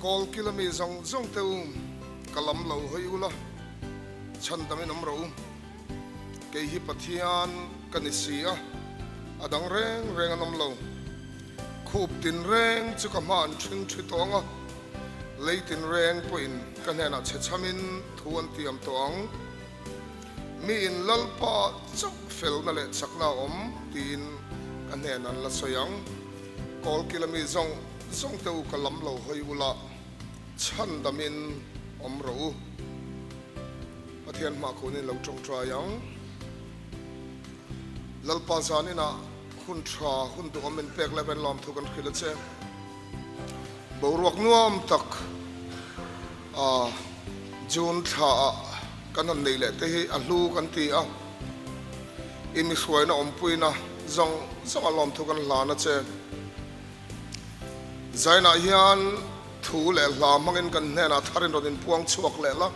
Kawl kil ami zawng zawng te u, ka lam lo hawi ula, chhandamin awm rawh u. Kei hi Pathian ka ni si a, a dang reng reng an awm lo. Khup tin reng chu ka hma an ṭhing ṭhi tawh ang a, lei tin reng pawhin ka hnenah chhe chhamin thu an tiam tawh ang. Mi in Lalpa chauh felna leh chakna a awm tiin ka hnen an la sawi ang. Kawlkil ami zawng zawng te u ka lam lo hawi ula, chhandamin awm rawh u. Pathian hmah kunin lo tawngtai ang. Lalpa zaninah hun tha, hun duhawm min pek leh ven lawmthu kan hrilh a che. Boruak nuam tak a June thla ah kan han neih leh te hi a hlu kan ti a, i mi hruaina awmpuina zawng zawng a lawmthu kan hlan a che. Zainah hian thu leh hla hmangin kan hnenah tharin rawn inpuang chhuak leh la.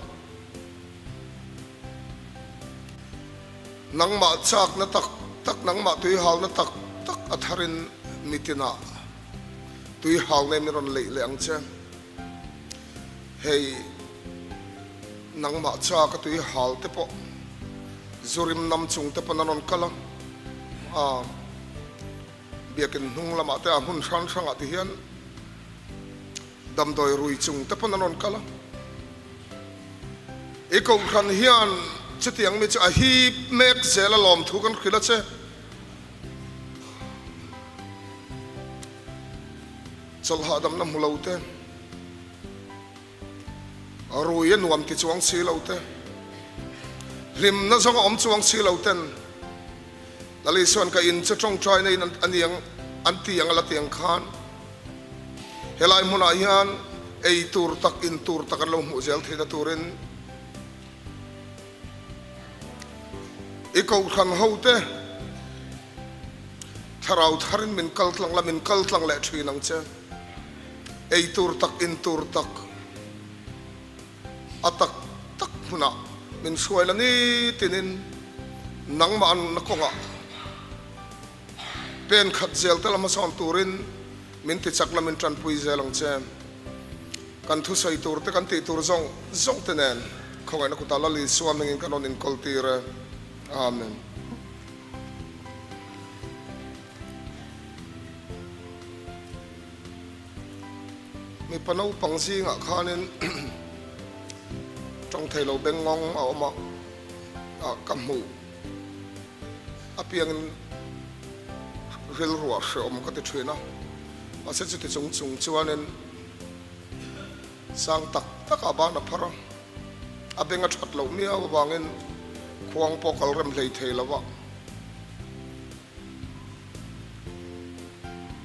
Nangmah chakna tak tak, nangmah tuihalna tak tak a tharin mitinah tuihal nei min rawn leih leh ang che. Hei nangmah chak a tuihal te pawh zurim nam chung te pawn a rawn kal a, a biakin hnung lamah te a hmun hrang hrangah ti hian Damdawi rui chung te pawn an rawn kal a, i kohhran hian chutiang mi chu a hip mek zel a lawmthu kan hrilh a che. Chawlh hahdamna hmu lo te, rui a nuam ti chuang si lo te, hlimna zawng a awm chuang si lo ten Lali chuan ka in chu tawngtai na in a ni ang an ti ang a la ti ang khan helai hmunah hian ei tur tak in tur tak an lo hmuh zel theihna turin i kohhran ho te thlarau tharin min kal tlang la min kal tlang leh thin ang che ei tur tak in tur tak A tak tak hmunah min hruai la nitinin nangmah an na kawngah pen khat zel te la hmasawn turin min ti chak la min tanpui zel ang che. Kan thusawi tur te kan tih tur zawng zawng te nen khawngaihna kutah Lal Isua hmingin kan rawn inkawl tir e. Amen. Mipa naupang zingah khanin tawng thei lo bengngawng a awm a, ka hmuh apiangin rilruah hrehawm ka ti thin a, mahse chuti chung chung chuanin sang tak takah ban a phar a, a beng a that loh miau avangin khuang pawh kal rem hlei thei lo a.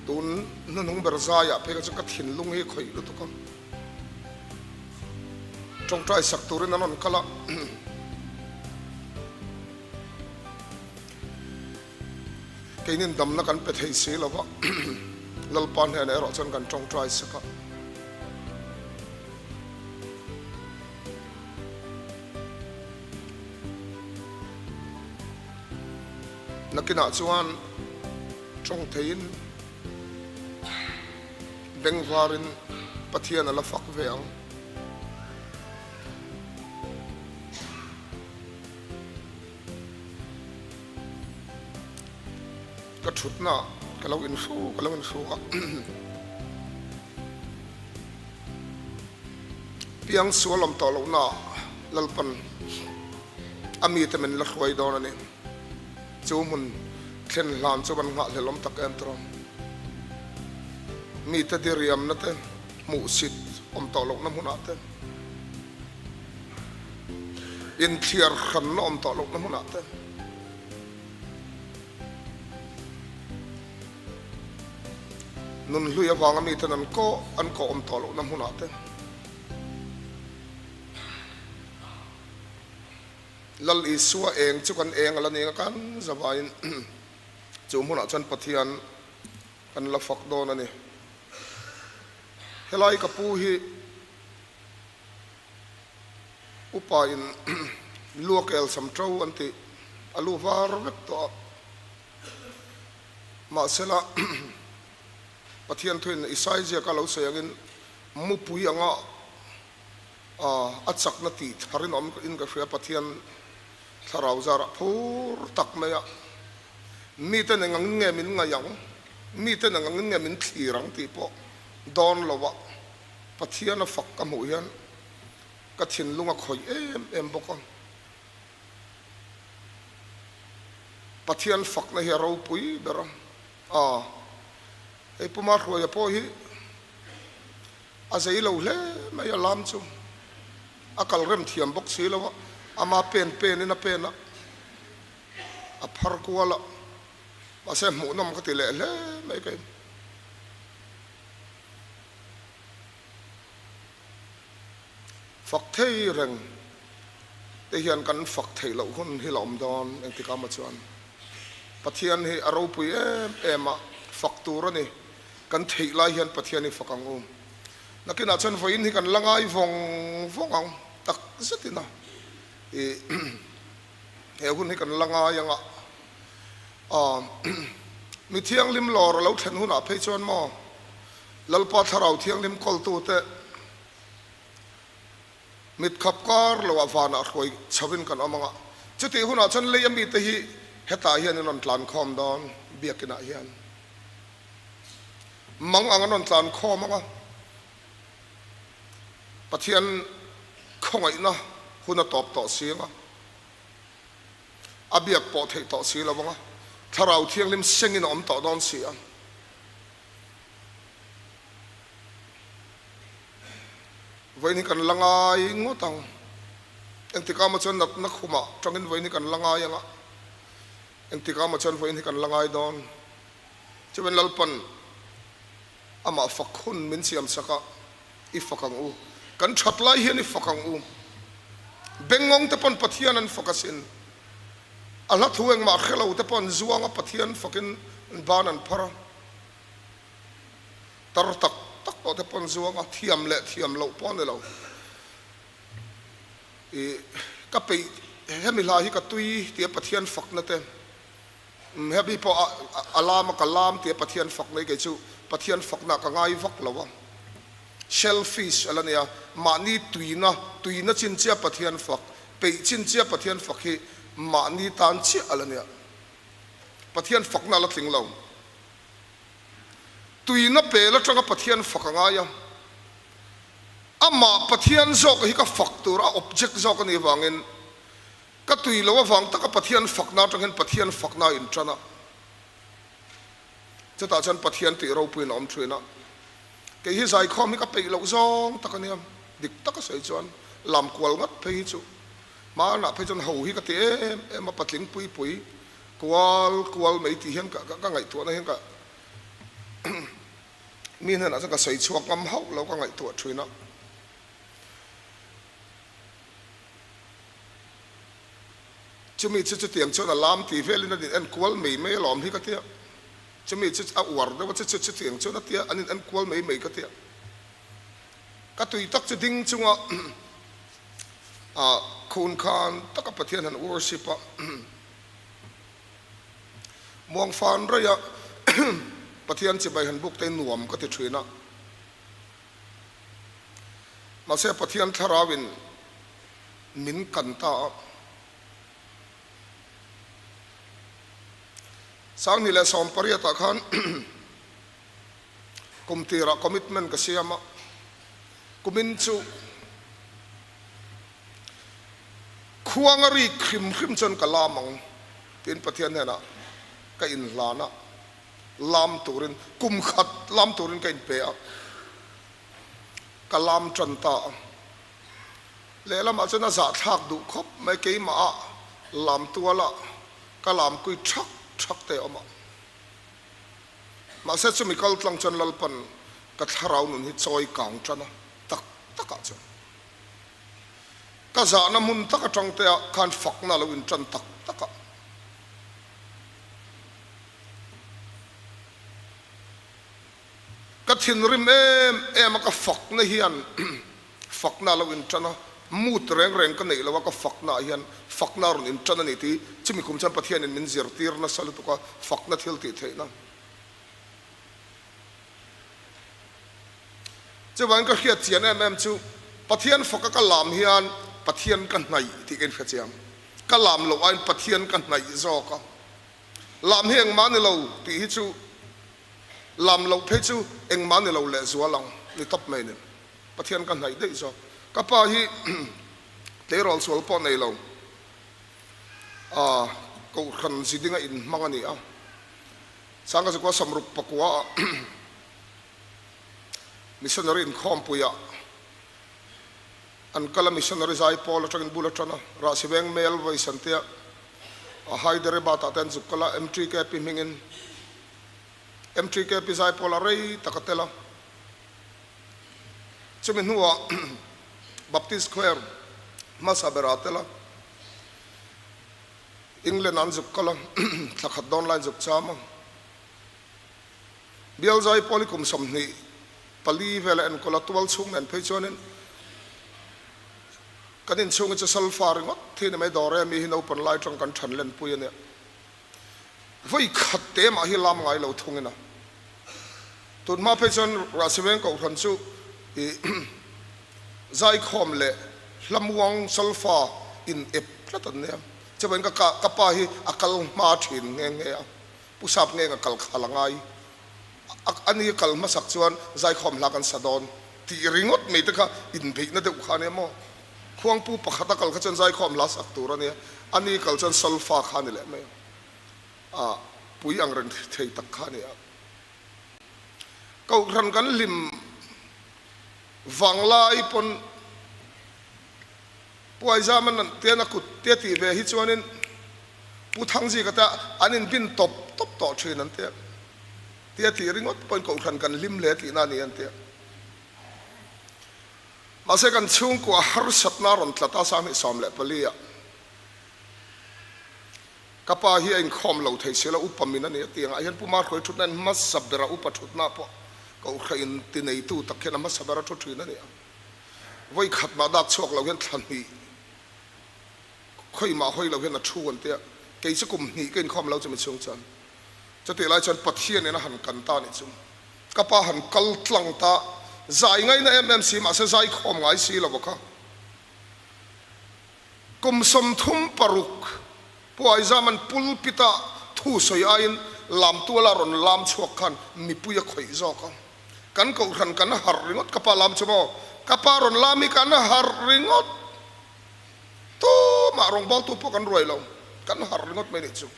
Tun hnuhnung ber zaiah phei kha chuan ka thinlung hi khawih lutuk a, tawngtai sak turin an rawn kal a, keinin damna kan pe thei si lo va, Lalpa hnenah erawh chuan kan tawngtai sak a. Nakinah chuan tawng theiin bengvarin Pathian a la fak ve ang. Ka thutna ka lo inhru ka lo inhru a. Piang sual awm tawh lohna Lalpan a mite min la hruai dawn a ni. Chu hmun thlen hlan chu van nghahhlelh awm tak em tawh. Mite diriamna te hmuhsit awm tawh lohna hmunah te, inthiar hranna awm tawh lohna hmunah te, Nunhlui avanga miten an kawh an kawh awm tawh lohna hmunah te Lal Isua eng chu kan eng a la ning a, kan zavaiin chu hmunah chuan Pathian kan la fak dawn a ni. Helai ka pu hi upa in luakel sam to an tih a lu var vek tawh a. Mahsela, Pathian thuin Isai ziaka lo sawi angin, Mupui anga a chakna tih tharin awm in ka hria Pathian thlarau zarah phur tak mai a, miten eng angin nge min ngaih ang, miten eng angin nge min thlir ang tih pawh dawn lo a Pathian a fak ka hmuh hian ka thinlung a khawih em em bawk a. Pathian fakna hi a ropui ber a, a hei Puma Hruaia pawh hi a zei lo hle mai a lam chu a kal rem thiam bawk si lo a, ama pen pen in a pen a, a phar kual a, mahse hmuhnawm ka ti leh hle mai ka in. Fak thei reng te hian kan fak theih loh hun hi la awm dawn engtikah maw chuan Pathian hi a ropui em em a, fak tur a ni. Kan theih lai hian Pathian hi fak ang u. Nakinah chuan vawiin hi kan la ngai vawng vawng ang tak zetin a, ih he hun hi kan la ngai ang a, ah mi thianghlim lawr a lo thlen hunah phei chuan maw Lalpa Thlarau Thianghlim kawltute Mit khap kar loah vanah hruai chhovin kan awm ang a, chutih hunah chuan lei a mite hi hetah hian in rawn tlan khawm dawn, biakinah hian mang ang an rawn tlan khawm ang a, Pathian khawngaihna hun a tawp tawh si ang a, a biak pawh theih tawh si lo ang a, Thlarau Thianghlim sengin a awm tawh dawn si a. Vawiin hi kan la ngai ngawt ang. Engtikah maw chuan natna khumah tangin vawiin hi kan la ngai ang a, engtikah maw chuan vawiin hi kan la ngai dawn. Chuan Lalpan amah fak hun min siam sak a, i fak ang u. Kan that lai hian i fak ang u. Bengngawng te pawn Pathian an fak asin. A hla thu engmah hre lo te pawh an zuang a, Pathian fakin an ban an phar a. Tar tak tak tawh te pawn zuang a, thiam leh thiam loh pawh a ni lo. I ka peih hemi hla hi ka tui tia Pathian fakna te, hemi pawh a a lam a ka lam tia Pathian fakna hi kei chu Pathian fakna ka ngai vak lo a. Shellfish a la nia, mahni tuina, tuina chin chiah Pathian fak, peih chin chiah Pathian fak hi mahni tan chiah a la nia. Pathian fakna a la tling lo. Tuina pel atanga Pathian fak a ngai a, amah Pathian zawk hi ka fak tur a object zawk a nih avangin ka tui lo avang taka Pathian fakna atang hian Pathian fakna a intan a, chutah chuan Pathian tih ropuiin a awm thin a. Kei hi zaikhawm hi ka peih loh zawng tak a nia, dik taka sawi chuan lam kual ngat phei hi chu hmanah phei chuan ho hi ka ti em em a, patling pui pui Kual kual mai tih hian ka ka ngaihtuahna hian ka mi hnenah chuan ka sawi chhuak ngam hauh lo ka ngaihtuah thin a. Chumi chu chutiang chuan a lam tih velin an in en kual mai mai alawm hi ka tia. Chumi chu a uar deuh a, chu chu chutiang chuan a tia an in en kual mai mai ka tia. Ka tui tak chu ding chunga khun khan taka Pathian han worship a. Muangfan raia Pathian chibai han buk te nuam ka ti thin a. Mahse Pathian thlarauin min kan ta a. 2018 ah khan kum tirah commitment ka siam a, kumin chu Khuang a rik hrim hrim chuan ka lam ang tiin Pathian hnenah ka inhlan a, lam turin kum khat lam turin ka inpe a, ka lam tan ta a. Lehlamah chuan a zahthlak duh khawp mai, keimah a lam tuala ka lam kui thak thak te a awm a. Mahse chumi kal tlang chuan Lalpan ka thlarau nun hi chawi kang tan a, tak takah chuan. Ka zahna hmun tak atang te ah khan fakna lo in tan tak tak a. Ka thinrim em em a ka fakna hian fakna lo in tan a, mood reng reng ka neih lo a ka fakna ah hian fakna a rawn in tan a ni tih chumi kum chuan Pathian in min zirtir nasa lutuk a fakna thil tih theihna. Chuvangin ka hriat chian em em chu Pathian faka ka lam hian Pathian ka hnaih tih ka inhre chiang. Ka lam loh aiin Pathian ka hnaih zawk a. Lam hi engmah ni lo tih hi chu lam loh phei chu engmah ni lo lehzual ang ni tawp mai ni. Pathian ka hnaih daih zawk. Ka pa hi tleirawl sual pawh nei lo. A kohhran zidinga inhmang a ni a. Sangkazikua samruk pakua ah Missionary inkhawmpuiah an kal a, Missionary zai pawl atangin bul a tan a, Rahsiveng Mel Vaisantea a Hyderabad ah te an zuk kal a, MTKP hmingin MTKP zai pawl a rei tak a tel a. Chumi hnuah Baptist Choir hmasa berah a tel a, England ah an zuk kal a, thla khat dawn lai an zuk cham a. Bial zai pawl i kum 24 vela enkawl a tual chhung nen phei chuanin kan inchhung hi chu sulfa ringawt thi ni mai dawr e, mi hi naupang lai tang kan than lenpui a nia. Vawi khat te mah hi lam ngai lo thungin a. Tun hma phei chuan Rahsiveng Kohhran chu i zaikhawm leh hlamuang sulfa in ep tlat an nia. Chuvain ka ka pa hi a kal hma thin nghe nghe a. Pu Sap nge ka kal khal a ngai a ni kal hmasak chuan zaikhawm hla kan sa dawn tih ringawt mai te kha inbeihna deuh kha a nia maw? Khuangpu pakhat a kal kha chuan zaikhawm hla sak tur a nia, a ni kal chuan solfa kha a ni leh mai a, pui ang reng thei tak kha a ni a. Kohhran kan hlim vanglai pawn Pu Aizama tian a kut te tih ve hi chuanin Pu Thangzika te an inbin tawp tawp tawh thin an ti a, tia tih ringawt pawhin Kohhran kan hlim hle tihna a ni an ti a. Mahse kan chhungkua harsatna a rawn tla ta 2014 ah ka pa hi a inkhawm lo thei silo upa min a ni a tih angah hian Pu Mahruai thutna in hmasa bera upa thutna pawh Kohhran inti neitu tak hian a hmasa bera thu thin a ni a. Vawi khat mah dak chhuak lo hian thla hnih khawi mah hawi lo hian a thu an tia, kei chu kum hnih ka inkhawm lo chumi chhung chuan. Chutih lai chuan Pathian in a han kan ta nih chu ka pa han kal tlang ta, zai ngaina em em si mahse zai khawm ngai si lo kha. Kum 36 Pu Aizaman pulpit ah thu sawi aiin lamtual a rawn lam chhuak khan mipui a khawih zawk a. Kan kohhran kan harh ringawt ka pa lam chu maw? Ka pa rawn lam hi kan harh ringawt. Tumah rawngbawltu pawh kan ruai lo. Kan harh ringawt mai nih chu.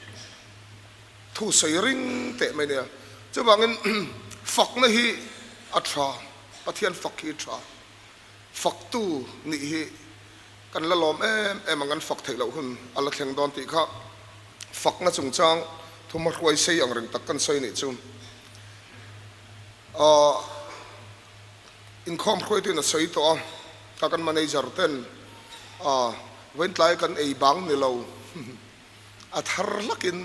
Thu sawi ring teh mai nia. Chuvangin fakna hi a tha, Pathian fak hi tha. Faktu nih hi kan la lawm em em ang, kan fak theih loh hun a la thleng dawn tih kha fakna chungchang thuma hruai sei ang reng tak kan sawi nih chu. Aw inkhawm hruaituin a sawi tawh a, ka kan manager ten aw vawiin tlai kan ei bang ni lo a thar hlakin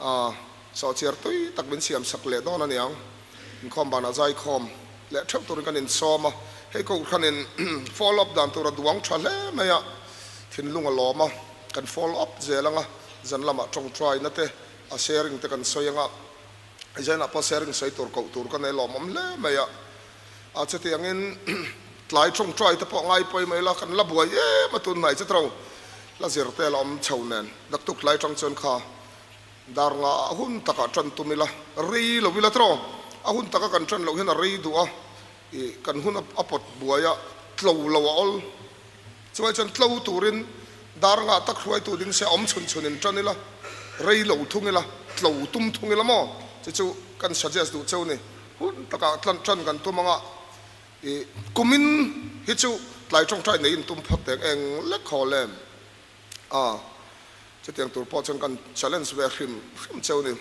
aw sawhchiar tui tak min siam sak leh dawn a niang. Inkhawm banah zaikhawm leh theuh turin kan insawm a, hei kohhranin follow up dan tur a duang tha hle mai a, thinlung a lawm a, kan follow up zel ang a, zan lamah tawngtaina te a sharing te kan sawi ang a. Zainah pawh sharing sawi tur koh tur ka nei lawmawm hle mai a, a chutiangin tlai tawngtai te pawh ngai pawi mai la, kan la buai em a tun hnai che tro la zir te la awm chho nen naktuk tlai tang chuan kha dar nga a hun takah tan tum ila rei lo ila tro a hun taka kan tan loh hian a rei duh a ih kan hun a pawt buai a tlo lo a awl chuai chuan tlo turin dar ngah tak hruaitu ding se awm chhun chhun in tan ila, rei lo thung ila, tlo tum thung ila maw? Chu chu kan suggest duh cheu ni. Hun takah tlan tan kan tum anga i kumin hi chu tlai tawngtai nei in tum phawt teng eng lek haw lem a, chutiang tur pawh chuan kan challenge ve hrim hrim cheu ni.